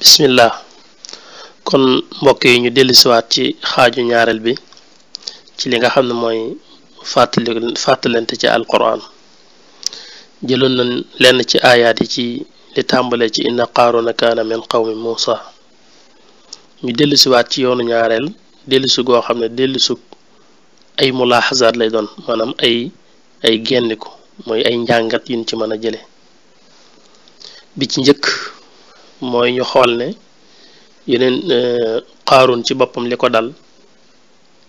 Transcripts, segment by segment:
bismillah kon mbokk yi ñu dellusiwaat ci xaaju ñaareel bi ci li nga xam ne mooy fàttalante ci alquran jëloon nañ lenn ci aayaat yi ci li tàmbale ci inna qaaruna kaana min qawmi muusa ñu dellusiwaat ci yoonu ñaareel dellusi goo xam ne dellusu ay mulaaxasaat lay doon maanaam ay genniku mooy ay njàngat yuñ ci mën a jële bi ci njëkk mooy ñu xool ne yeneen Qaaruun ci boppam li ko dal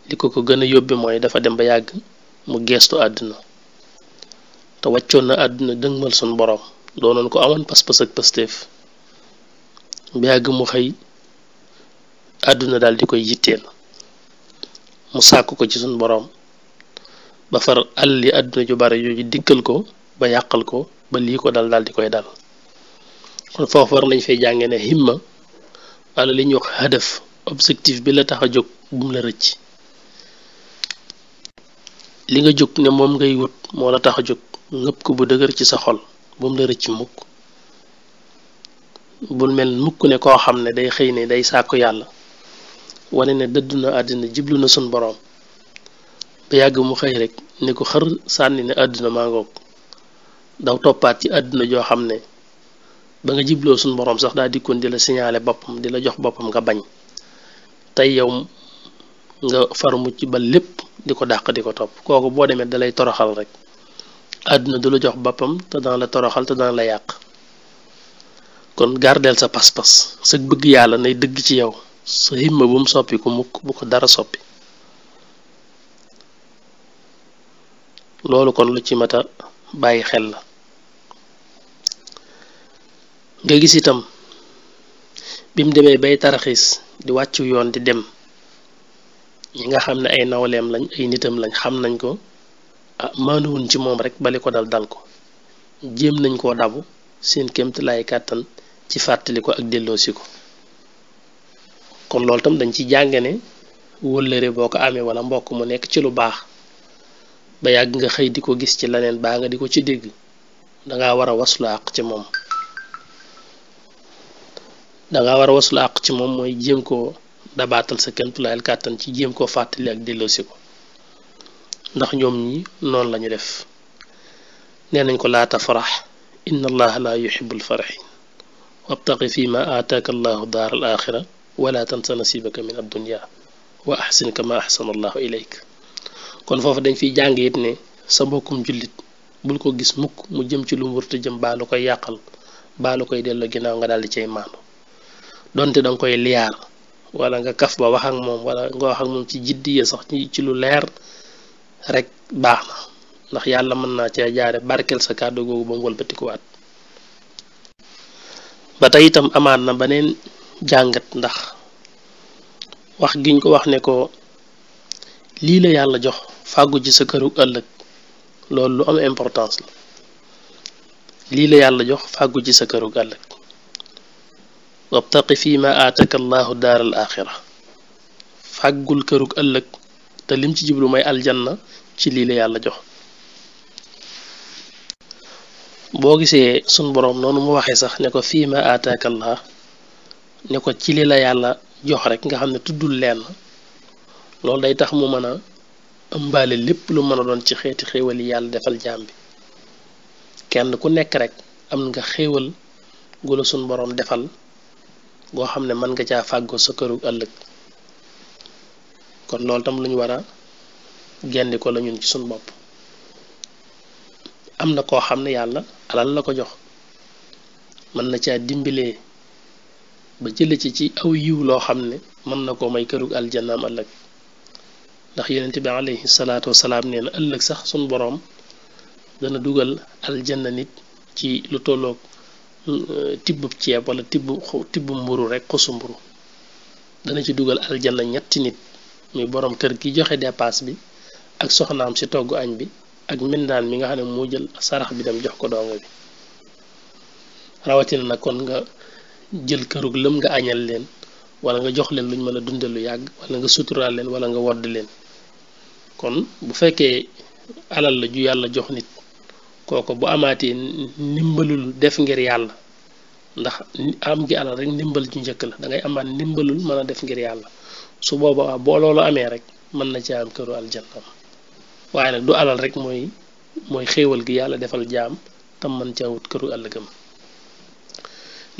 li ko gën a yóbbe mooy dafa dem ba yàgg mu geestu àdduna te wàccoon na àdduna dëngmal sun boroom doonoon ko amoon pas-pas ak pasteef ba yàgg mu xëy àdduna daal di koy yitteel mu sàkk ko ci sun boroom ba far àll li àdduna ju bare yooyu dikkal ko ba yàqal ko ba lii ko daal di koy dal kon foofu war nañ fay jànge ne himma wala li ñuy wax hadaf objectif bi la tax a jóg bum la rëcc li nga jóg ne moom ngay wut moo la tax a jóg ngëpp ko bu dëgër ci sa xol bum la rëcc mukk bul mel mukk ne koo xam ne day xëy ne day sàkku yàlla wane ne dëddu na àddina jiblu na sun boroom ba yàgg mu xëy rek ne ko xër sànni ne àdduna maa ngoog daw toppaat ci àdduna joo xam ne ba nga jibloo suñ boroom sax daa dikkoon di la signalé boppam di la jox boppam nga bañ tey yow nga far mucc ba lépp di ko dàq di ko topp kooku boo demee dalay toroxal rek àdduna du la jox boppam te dana la toroxal te dana la yàq kon gardeel sa pas-pas sa bëgg yàlla nay dëgg ci yow sa himma bu mu soppi ko mukk bu ko dara soppi loolu kon lu ci mata bàyyi xel la nga gis itam bi mu demee bay taraxis di wàccu yoon di dem ñi nga xam ne ay nawleem lañ ay nitam lañ xam nañ ko maanuwuñ ci moom rek bali ko dal ko jéem nañ koo dabu seen kéemtalaay kàttan ci fàttali ko ak delloosi ko kon loolu tam dañ ci jànge ne wëllëre boo ko amee wala mbokk mu nekk ci lu baax ba yàgg nga xëy di ko gis ci leneen baa nga di ko ci dégg danga war a waslu àq ci moom danga war a waslu àq ci moom mooy jéem koo dabaatal sa kéemtulaayal kàttan ci jéem koo fàttali ak delloosi ko ndax ñoom ñi noonu lañu def nee nañ ko laa tafrax inna allaha la yuhibbul faraxin wabtaqi fi ma aataaka allahu daar al axira wala tansa nasibaka min addunya wa axsin kama axsana allahu ilayk kon foofu dañ fiy jàng it ne sa mbokkum jullit bul ko gis mukk mu jëm ci lu mu wërta jëm baa lu koy yàqal baa lu koy delloo ginnaaw nga daal di cay maandu donte danga koy liyaar wala nga kaf ba wax ak moom wala nga wax ak moom ci jiddiya sax ci lu leer rek baax na ndax yàlla mën naa cee jaare barkel sa kàddu googu ba mu wëlbatikuwaat ba tey itam amaat na beneen jàngat ndax wax giñ ko wax ne ko lii la yàlla jox fàggu ci sa këru ëllëg loolu lu am importance la lii la yàlla jox fàggu ci sa këru ëllëg wabtaqi fi ma aataka allahu daar al axira fàggul kërug ëllëg te lim ci jiblu may aljanna ci lii la yàlla jox boo gisee sun boroom noonu mu waxee sax ne ko fii ma aataaka allah ne ko ci li la yàlla jox rek nga xam ne tuddul lenn loolu day tax mu mën a ëmbaale lépp lu mën a doon ci xeeti xéewal yi yàlla defal jaam bi kenn ku nekk rek am nga xéewal gu la sun boroom defal goo xam ne mën nga caa fàggoo sa këru ëllëg kon loolu tam lu ñu war a gendi ko la ñun ci suñ bopp am na koo xam ne yàlla alal la ko jox mën na caa dimbilee ba jële ci aw yiw loo xam ne mën na koo may këru aljannaam ëllëg ndax yonent bi alayhi salaatu wasalaam nee na ëllëg sax suñ boroom dana dugal aljanna nit ci lu tolloog tibbub ceeb wala tibbu mburu rek xusu mburu dana ci dugal aljanna ñetti nit muy boroom kër gi joxe dépasse bi ak soxnaam si togg añ bi ak mbindaan mi nga xam ne moo jël sarax bi dem jox ko dongo bi rawatina nag kon nga jël kërug lëm nga añal leen wala nga jox leen luñ mën a dundal lu yàgg wala nga suturaal leen wala nga wodd leen kon bu fekkee alal la ju yàlla jox nit kooko bu amaatee ndimbalul def ngir yàlla ndax am gi alal rek ndimbal ju njëkk la da ngay amaat ndimbalul mën a def ngir yàlla su boobaa boo loolu amee rek mën na ci am këru aljanna waaye nag du alal rek mooy xéewal gi yàlla defal jaam tam mën caa wut këru ëllëgam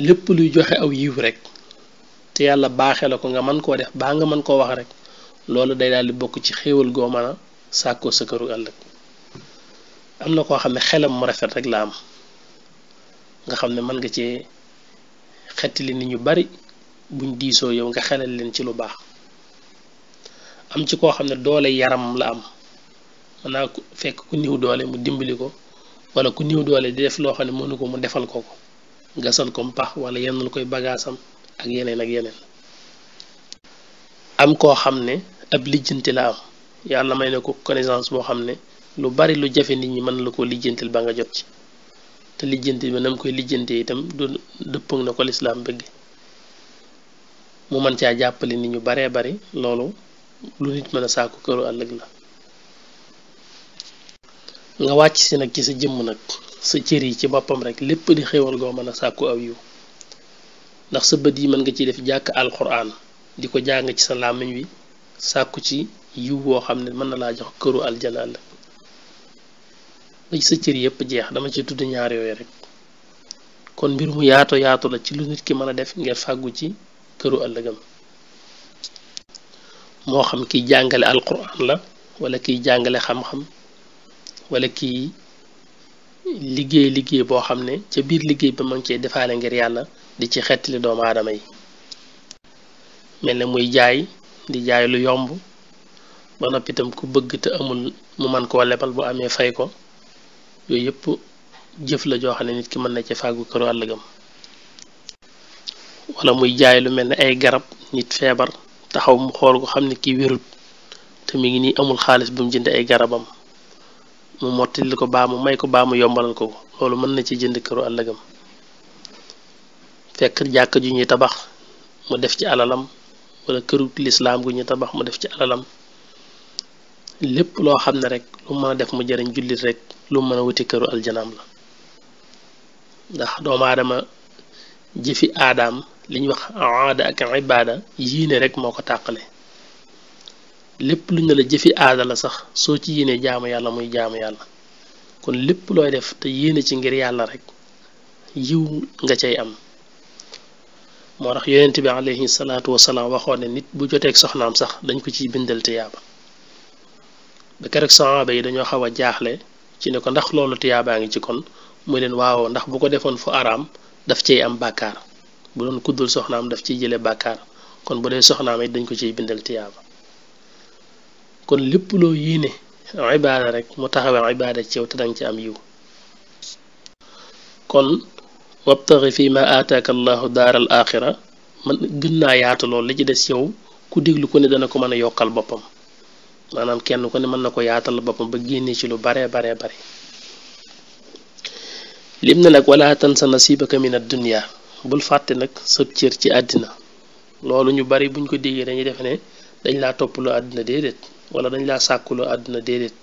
lépp luy joxe aw yiw rek te yàlla baaxee la ko nga mën koo def baa nga mën koo wax rek loolu day daal di bokk ci xéewal goo mën a sàkkoo sa këru ëllëg am na koo xam ne xelam mu rafet rek la am nga xam ne mën nga cee xettali nit ñu bari buñ diisoo yow nga xelal leen ci lu baax am ci koo xam ne doole yaram la am mën naa fekk ku niw doole mu dimbali ko wala ku niw doole di def loo xam ne mënu ko mu defal ko gasal ko mpax wala yennal koy bagaasam ak yeneen am koo xam ne ab lijjanti la am yàlla may na ko connaissance boo xam ne lu bari lu jafe nit ñi mën la ko lijjantil ba nga jot ci te lijjanti bi nam koy lijjantee itam du dëppëg na ko lislaam bëgg mu mën caa jàppale nit ñu baree bari loolu lu nit mën a sàkku këru ëllëg la nga wàcc si nag ci sa jëmm nag sa cër yi ci boppam rek lépp di xéwal goo mën a sàkku aw yiw ndax sa bët yi mën nga ciy def jàkk alxuraan di ko jàng ci sa làmmiñ wi sàkku ci yiw woo xam ne mën na laa jox këru aljana la ba ci sa cër yépp jeex dama ci tudd ñaar yooyu rek kon mbir mu yaatu la ci lu nit ki mën a def ngir fàggu ci këru ëllëgam moo xam kiy jàngale alxuraan la wala kiy jàngale xam-xam wala kiy liggéey boo xam ne ca biir liggéey ba ma ngi cee defaale ngir yàlla di ci xettali doomu aadama yi mel ne muy jaay di jaay lu yomb ba noppi itam ku bëgg te amul mu man koo lebal bu amee fay ko yooyu yëpp jëf la joo xam ne nit ki mën na ci fàggu këru àllëgam wala muy jaay lu mel ne ay garab nit feebar taxaw mu xool ko xam ne kii wérut te mi ngi nii amul xaalis bu mu jënd ay garabam mu mottali ko baa mu may ko baa mu yombalal ko loolu mën na ci jënd këru àllëgam fekk jàkk ju ñuy tabax mu def ci alalam wala këru lislaam gu ñuy tabax mu def ci alalam lépp loo xam ne rek lu mën a def mu jëriñ jullit rek lu mën a wuti këru aljanaam la ndax doomu aadama jëfi aadaam li ñuy wax aada ak ibaada yiine rek moo ko tàqale lépp lu ñu la jëfi aada la sax soo ci yéene jaamu yàlla muy jaamu yàlla kon lépp looy def te yéene ci ngir yàlla rek yiw nga cay am moo tax yonent bi alayhi salaatu wasalaam waxoon ne nit bu joteeg soxnaam sax dañ ko ciy bindal tiyaaba ba keroog saxaaba yi dañoo xaw a jaaxle ci ne ko ndax loolu tiyaabaa ngi ci kon muy leen waaw ndax bu ko defoon fu araam daf cey am bàkkaar bu doon kuddul soxnaam daf ciy jële bàkkaar kon bu dee soxnaam it dañ ko ciy bindal tiyaaba kon lépp loo yéene ibaada rek mu taxawee ibaada ci yow te danga ci am yiw kon wabtaxi fi ma aataaka allahu daaral axira man gën naa yaatu lool li ci des yow ku déglu ko ne dana ko mën a yokkal boppam maanaam kenn ku ne mën na ko yaatal boppam ba génnee ci lu bare lim na nag wala tansa nasibaka min ad-dunya bul fàtte nag sab cër ci àddina loolu ñu bari buñ ko déggee dañuy def ne dañ laa toppaloo àddina déedéet wala dañ laa sàkkuloo àddina déedéet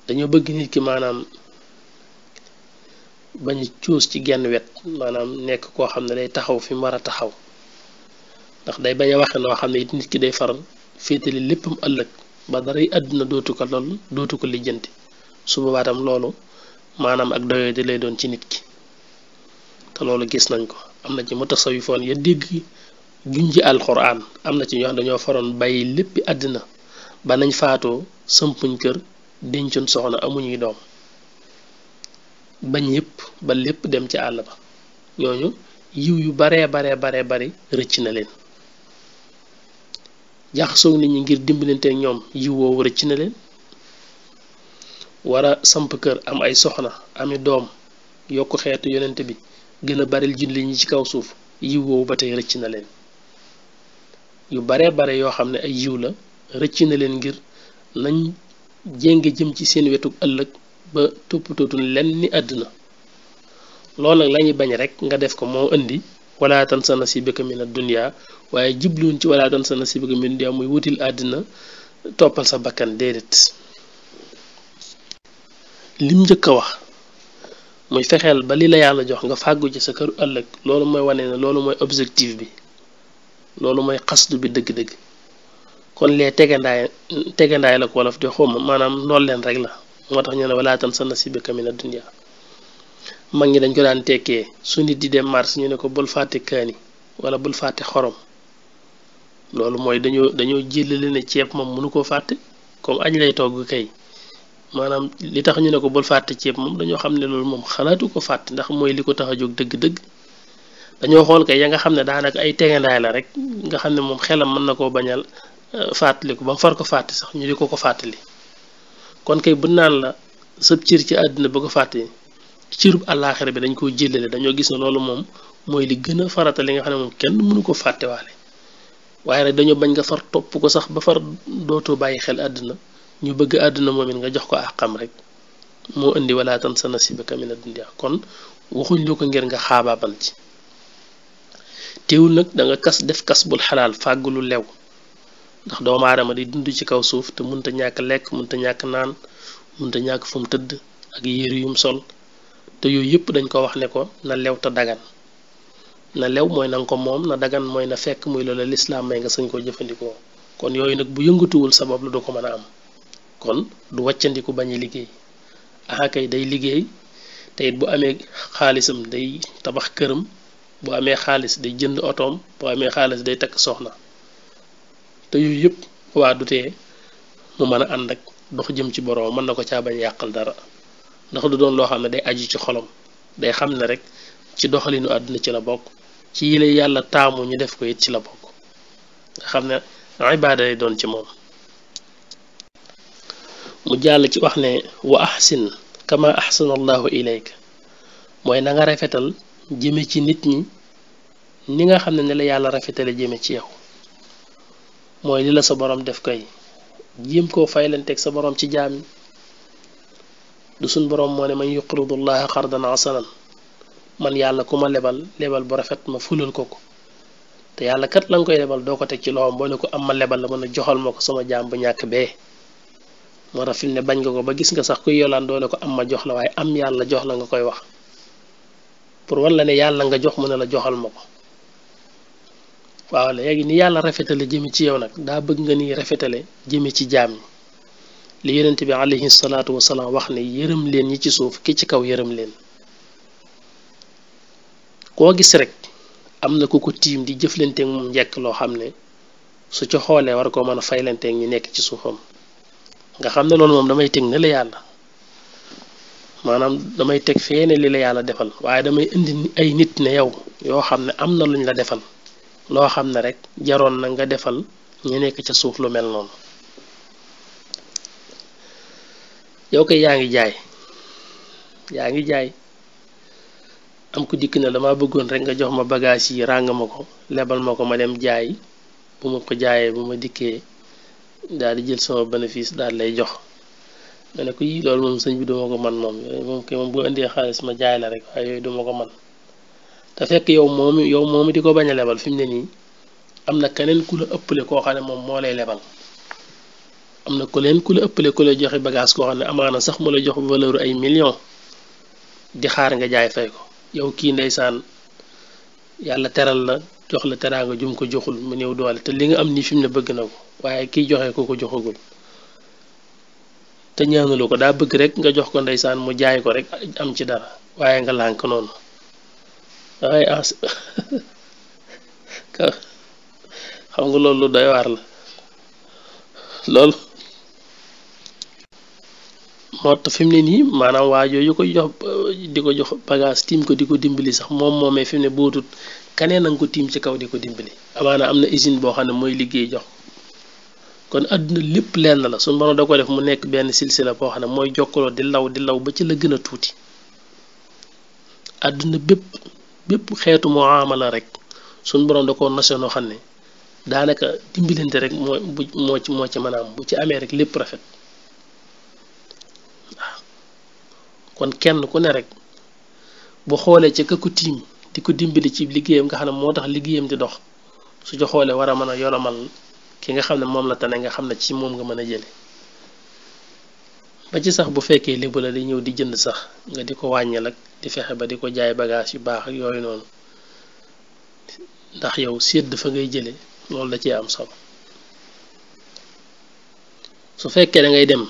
dañoo bëgg nit ki maanaam bañ cuus ci genn wet maanaam nekk koo xam ne day taxaw fi mu war a taxaw ndax day bañ a waxe noo xam ne it nit ki day faral féetali léppam ëllëg ba daray àdduna dootu ko lijjanti su boobaa tam loolu maanaam ak doyoo di lay doon ci nit ki te loolu gis nañ ko am na ci mutasawifoon ya dégg junji alxuraan am na ci ñoo xam dañoo faroon bàyyi léppi àddina ba nañ faatoo sëmpuñ kër dencoon soxna amuñuy doom bañ yépp ba lépp dem ci àll ba ñooñu yiw yu bari rëcc na leen jaxasoog nit ñi ngir dimbalante ñoom yiw woowu rëcc na leen wara samp kër am ay soxna ami doom yokk xeetu yonent bi gën a baril julli ñi ci kaw suuf yiw woowu ba tey rëcc na leen yu bare yoo xam ne ay yiw la rëcc na leen ngir nañ jénge jëm ci seen wetu ëllëg ba toppatootul lenn ni àdduna loolu nag lañuy bañ rek nga def ko moo indi wala tansa nasibaka min ad-dunya waaye jubluwuñ ci wala tansa nasibaka min ad-dunya muy wutil àddina toppal sa bakkan déedéet lim njëkk a wax muy fexeel ba li la yàlla jox nga fàggu ci sa kër ëllëg loolu mooy wane ne loolu mooy objectif bi loolu mooy xasdu bi dëgg-dëgg kon lee tegandaay la ko wolof di xawma maanaam loolu leen rek la moo tax ñu ne walaa tansa nasiibaka mina dunya mag ñi dañ ko daan tekkee su nit di dem mars ñu ne ko bul fàtte kaani wala bul fàtte xorom loolu mooy dañoo jëlale ne ceeb moom mënu koo fàtte comme añ lay togg kay maanaam li tax ñu ne ko bul fàtte ceeb moom dañoo xam ne loolu moom xalaatu ko fàtte ndax mooy li ko tax a jóg dëgg-dëgg dañoo xool kay ya nga xam ne daanaka ay tegandaay la rek nga xam ne moom xelam mën na koo bañal fàttaliku ba mu far ko fàtte sax ñu di ko fàttali kon kay bu naan la sëb cër ci àddina ba ko fàtte cërub àllaaxira bi dañ koo jëlale dañoo gis ne loolu moom mooy li gën a farata li nga xam ne moom kenn mënu ko fàttewaale waaye rek dañoo bañ nga far topp ko sax ba far dootoo bàyyi xel àddina ñu bëgg àdduna moom it nga jox ko àqam rek moo indi wala tansa nasiibaka mina dunya kon waxuñ loo ko ngir nga xaabaabal ci teewul nag da nga def kas bul xalaal fàggu lu lew ndax doomu aadama di dund ci kaw suuf te mënta ñàkk lekk mënta ñàkk naan mënta ñàkk fu mu tëdd ak yére yum sol te yooyu yëpp dañ ko wax ne ko na lew te dagan na lew mooy na nga ko moom na dagan mooy na fekk muy loola lislaam may nga sañ koo jëfandikoo kon yooyu nag bu yëngatuwul sabab lu du ko mën a am kon du wàccandiku bañ a liggéey kay day liggéey te it bu amee xaalisam day tabax këram bu amee xaalis day jënd otoom bu amee xaalis day takk soxna te yooyu yëpp waa du tee mu mën a ànd ak dox jëm ci borom mën na ko caa bañ yàqal dara ndax du doon loo xam ne day aju ci xolam day xam ne rek ci doxalinu àdduna ci la bokk ci yile yàlla taamu ñu def ko it ci la bokk nga xam ne ibaada lay doon ci moom mu jàll ci wax ne wa ahsin kama ahsana allahu ilayka mooy na nga rafetal jëme ci nit ñi ni nga xam ne la yàlla rafetale jëme ci yow mooy li la sa borom def koy jéem koo faylanteeg sa borom ci jaam yi du suñ borom moo ne man yuqridullaha qardan hasanan man yàlla ku ma lebal bu rafet ma fulal ko te yàlla kat la nga koy lebal doo ko teg ci loxoom boo ne ko am ma lebal la mën a joxal ma ko sama jaam bu ñàkk bee moo tax fi mu ne bañ nga ko ba gis nga sax kuy yolaan doo ne ko am ma jox la waaye am yàlla jox la nga koy wax pour wan la ne yàlla nga jox mu ne la joxal ma ko waaw léegi ni yàlla rafetale jëme ci yow nag daa bëgg nga ni rafetale jëme ci jaam ñi li yonent bi alayhi salaatu wasalaam wax ne yërëm leen ñi ci suuf ki ci kaw yërëm leen koo gis rek am na ku ko tiim di jëflanteeg moom njekk loo xam ne su ci xoolee war koo mën a faylanteeg ñi nekk ci suufam nga xam ne loolu moom damay teg ne la yàlla maanaam damay teg feene li la yàlla defal waaye damay indi ay nit ne yow yoo xam ne am na luñ la defal loo xam ne rek jaroon na nga defal ñu nekk ca suuf lu mel noonu yow kay yaa ngi jaay am ku dikk ne dama bëggoon rek nga jox ma bagage yi ràng ma ko lebal ma ko ma dem jaay bu ma ko jaayee bu ma dikkee daal di jël sama bénéfice daal lay jox nga ne ko yii loolu moom sëñ bi duma ko man moom kay moom bu indee xaalis ma jaay la rek waaye yooyu duma ko man te fekk yow moomu di ko bañ a lebal fi mu ne nii am na keneen ku la ëppale koo xam ne moom moo lay lebal am na ku la ëppale ku lay joxe bagage koo xam ne amaana sax mu la jox valeur ay millions di xaar nga jaay fay ko yow kii ndeysaan yàlla teral la jox la teraanga jum ko joxul mu néew doole te li nga am nii fi mu ne bëgg na ko waaye kiy joxe ko joxagul te ñaanalu ko daa bëgg rek nga jox ko ndeysaan mu jaay ko rek am ci dara waaye nga lànk noonu waaye xam nga loolu lu doy waar la loolu moo tax fi mu ne nii maanaam waa jooju ko jox di ko jox bagage tiim ko di ko dimbali sax moomee fi mu ne bootut kaneen na nga ko tiim ci kaw di ko dimbali amaana am na usine boo xam ne mooy liggéey jox kon àdduna lépp lenn la suñu borom da ko def mu nekk benn silsila boo xam ne mooy jokkaloo di law ba ci la gën a tuuti àdduna bépp xeetu muamala rek suñu borom da ko nationoo xam ne daanaka dimbalante rek moo ci mën a am bu ci amee rek lépp rafet waaw kon kenn ku ne rek bu xoolee ca ka ko tiim di ko dimbali ci liggéeyam nga xam ne moo tax liggéeyam di dox su ci xoolee war a mën a yolomal ki nga xam ne moom la tane nga xam ne ci moom nga mën a jële ba ci sax bu fekkee lébu la di ñëw di jënd sax nga di ko wàññil ak di fexe ba di ko jaay bagage yu baax ak yooyu noonu ndax yow sédd fa ngay jële loolu da cee am solo su fekkee da ngay dem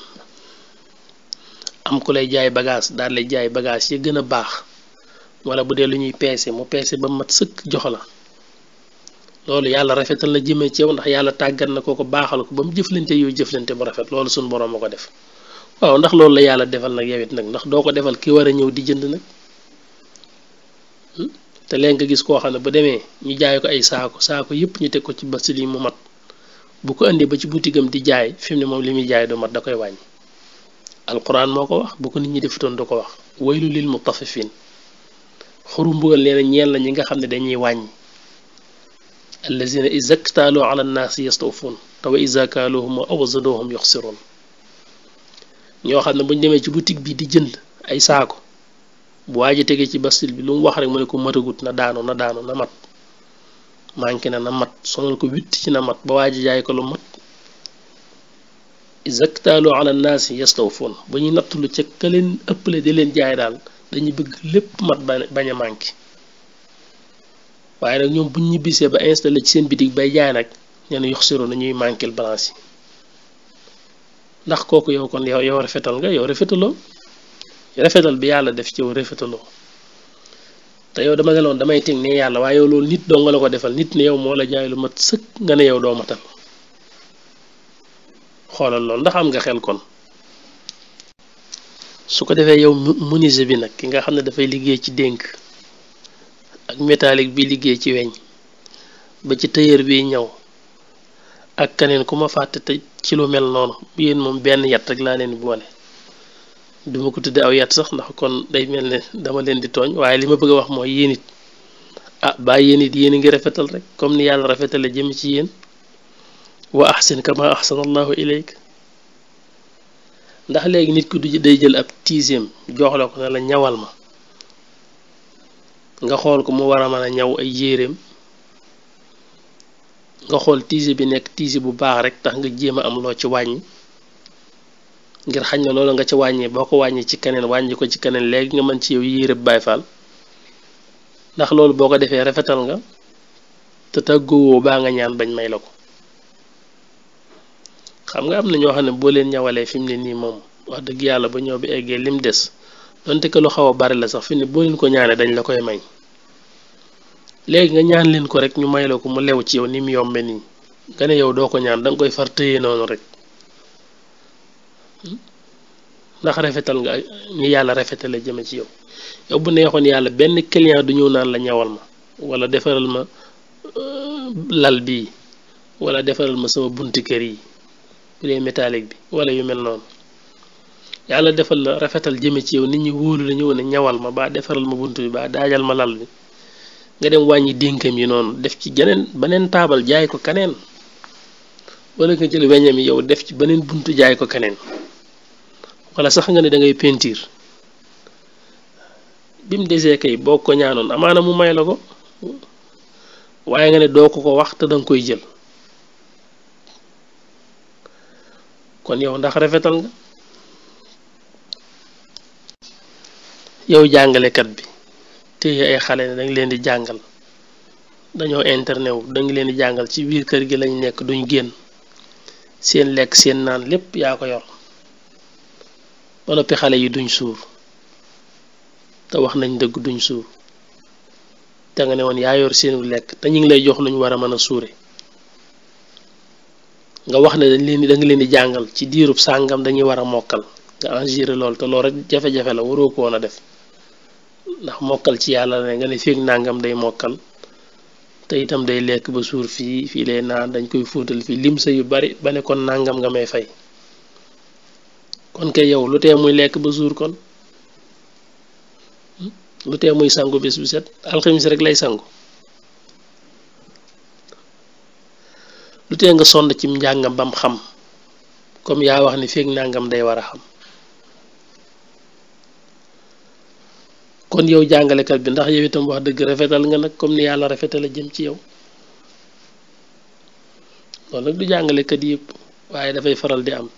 am ku lay jaay bagage daal lay jaay bagage yi gën a baax wala bu dee lu ñuy peese mu peese ba mat sëkk jox la loolu yàlla rafetal la jëmee ci yow ndax yàlla tàggat na ko baaxal ko ba mu jëflante yooyu jëflante bu rafet loolu suñu borom a ko def waaw ndax loolu la yàlla defal nag yow it nag ndax doo ko defal ki war a ñëw di jënd nag te léegi nga gis koo xam ne bu demee ñu jaay ko ay saako yëpp ñu teg ko ci basil yi mu mat bu ko indi ba ci butigam di jaay fi mu ne moom li muy jaay du mat da koy wàññi alquran moo ko wax bu ko nit ñi defutoon du ko wax waylu lil mutaffifin xuru mbugal nee na ñeel la ñi nga xam ne dañuy wàññi allazina iza ktaaloo ala nnaasi yastawfuun te wa iza kaaluhum aw wazanuhum yuxsiruun ñoo xam ne buñ demee ci boutique bi di jënd ay saako bu waaji tegee ci basil bi lu mu wax rek mu ne ko matagut na daanu na mat manqué na mat sonal ko witt ci na mat ba waaji jaay ko lu mat iza ktaaloo ala nnaasi yastawfuun ba ñuy nattulu ca ka leen ëppale di leen jaay daal dañuy bëgg lépp mat bañ a manqué waaye nag ñoom buñ ñibbisee ba installé ci seen bitig bay jaay nag ñeen yoxsiro na ñuy manquel balance yi ndax kooku yow kon yow rafetal nga yow rafetaloo rafetal bi yàlla def ci yow rafetaloo te yow dama ne damay teg ne yàlla waaye yow loolu nit doo nga la ko defal nit ne yow moo la jaay lu mat sëkk nga ne yow doo matal xoolal loolu ndax am nga xel kon su ko defee yow menuisier bi nag ki nga xam ne dafay liggéey ci dénk ak métallique bi liggéey ci weñ ba ci tailleur bi ñëw ak keneen ku ma fàtte te ci lu mel noonu yéen moom benn yat rek laa leen boole duma ko tudde aw yat sax ndax kon day mel ne dama leen di tooñ waaye li ma bëgg a wax mooy yéen it bàyyi yéen it yéen a ngi rafetal rek comme ni yàlla rafetale jëm ci yéen wa ahsin kama ahsana allahu ilayk ndax léegi nit ku du day jël ab tiisiam jox la ko ne la ñawal ma nga xool ko mu war a mën a ñaw ay yéreem nga xool tiisi bi nekk tiisi bu baax rek tax nga jéem a am loo ci wàññi ngir xañ na loolu nga ci wàññee boo ko wàññi ci keneen wàññi ko ci keneen léegi nga mën ci yow yére Baay Faal ndax loolu boo ko defee rafetal nga te tàggoowoo baa nga ñaan bañ may la ko xam nga am na ñoo xam ne boo leen ñawalee fi mu ne nii moom wax dëgg yàlla ba ñëw bi eggee lim des donte que lu xaw a bari la sax fi ne boo leen ko ñaanee dañ la koy may léegi nga ñaan leen ko rek ñu may la ko mu lew ci yow ni mu yombe nii nga ne yow doo ko ñaan danga koy far tëye noonu rek ndax rafetal nga ni yàlla rafetale jëme ci yow yow bu neexoon yàlla benn client du ñëw naan la ñawal ma wala defaral ma lal bii wala defaral ma sama bunti kër yi bu dee métallique bi wala yu mel noonu yàlla defal la rafetal jëme ci yow nit ñi wóolu la ñëw ne ñawal ma ba defaral ma bunt bi ba daajal ma lal bi nga dem wàññi dénkam yi noonu def ci beneen taabal jaay ko keneen wala nga jël weñam yi yow def ci beneen buntu jaay ko keneen wala sax nga ne da ngay peinture bi mu desee kay boo ko ñaanoon amaana mu may la ko waaye nga ne doo ko wax te danga koy jël kon yow ndax rafetal nga yow jàngalekat bi téye ay xale ne danga leen di jàngal dañoo internet wu danga leen di jàngal ci biir kër gi lañ nekk duñ génn seen lekk seen naan lépp yaa ko yor ba noppi xale yi duñ suur te wax nañ dëgg duñ suur te nga ne woon yaa yor seenu lekk te ñu ngi lay jox luñ war a mën a suure nga wax ne da nga leen di jàngal ci diirub sàngam dañuy war a mokkal nga engiré lool te loolu rek jafe-jafe la waroo ko woon a def ndax mokkal ci yàlla ne nga ne feeg nàngam day mokkal te itam day lekk ba suur fii lay naan dañ koy fóotal fii lim sa yu bari ba ne kon nàngam nga may fay kon kay yow lu tee muy lekk ba suur kon lu tee muy sangu bés bu set alxamis rek lay sangu lu tee nga sonn ci njàngam bam xam comme yaa wax ni feeg nàngam day war a xam kon yow jàngalekat bi ndax yow itam wax dëgg rafetal nga nag comme ni yàlla rafetal a jëm ci yow loolu nag du jàngalekat yëpp waaye dafay faral di am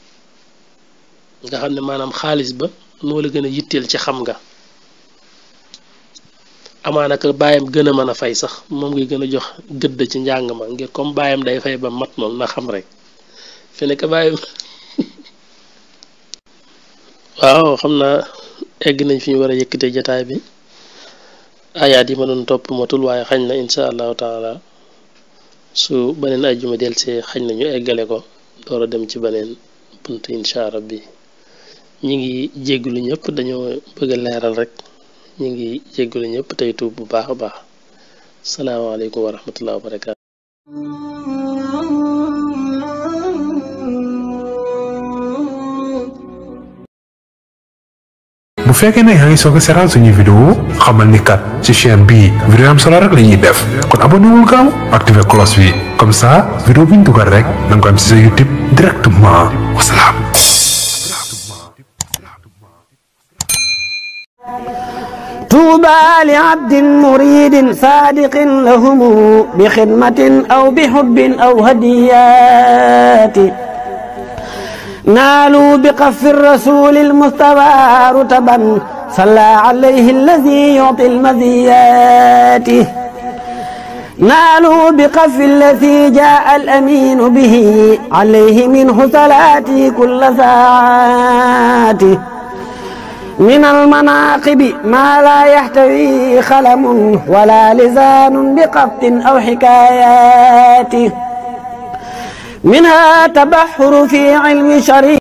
nga xam ne maanaam xaalis ba moo la gën a yitteel ci xam nga amaana ka baayam gën a mën a fay sax moom ngay gën a jox gëdd ci njàng ma ngir comme baayam day fay ba mat moom na xam rek fi nekk baayam waaw xam naa egg nañ fi ñu war a yëkkate jataay bi ayaat yi ma doon topp matul waaye xañ na insha allahu taala su beneen ajjuma delsee xañ na ñu eggale ko door a dem ci beneen bunt insha rabbi ñi ngi jéggulu ñëpp dañoo bëgg a leeral rek ñi ngi jéggulu ñëpp tey tuub bu baax a baax salaamaaleykum wa rahmatullahi wa barakaatu bu fekkee ne yaa ngi soog a seetaan suñuy vidéo xamal ni kat ci chaîne bii vidéo am solo rek la ñuy def kon abonné wul gaaw activé cloche bi comme ça vidéo bu ñu dugal rek da nga ko am ci sa YouTube directement wasalaam. طوبى لعبد مريد صادق لهم بخدمة أو بحب أو هديات نالوا بقف الرسول المصطفى رتبا صلى عليه الذي يعطي المزيات نالوا بقف الذي جاء الأمين به عليه منه صلاتي كل ساعات من المناقب ما لا يحتوي خلم ولا لسان بقبط أو حكايات منها تبحر في علم شريع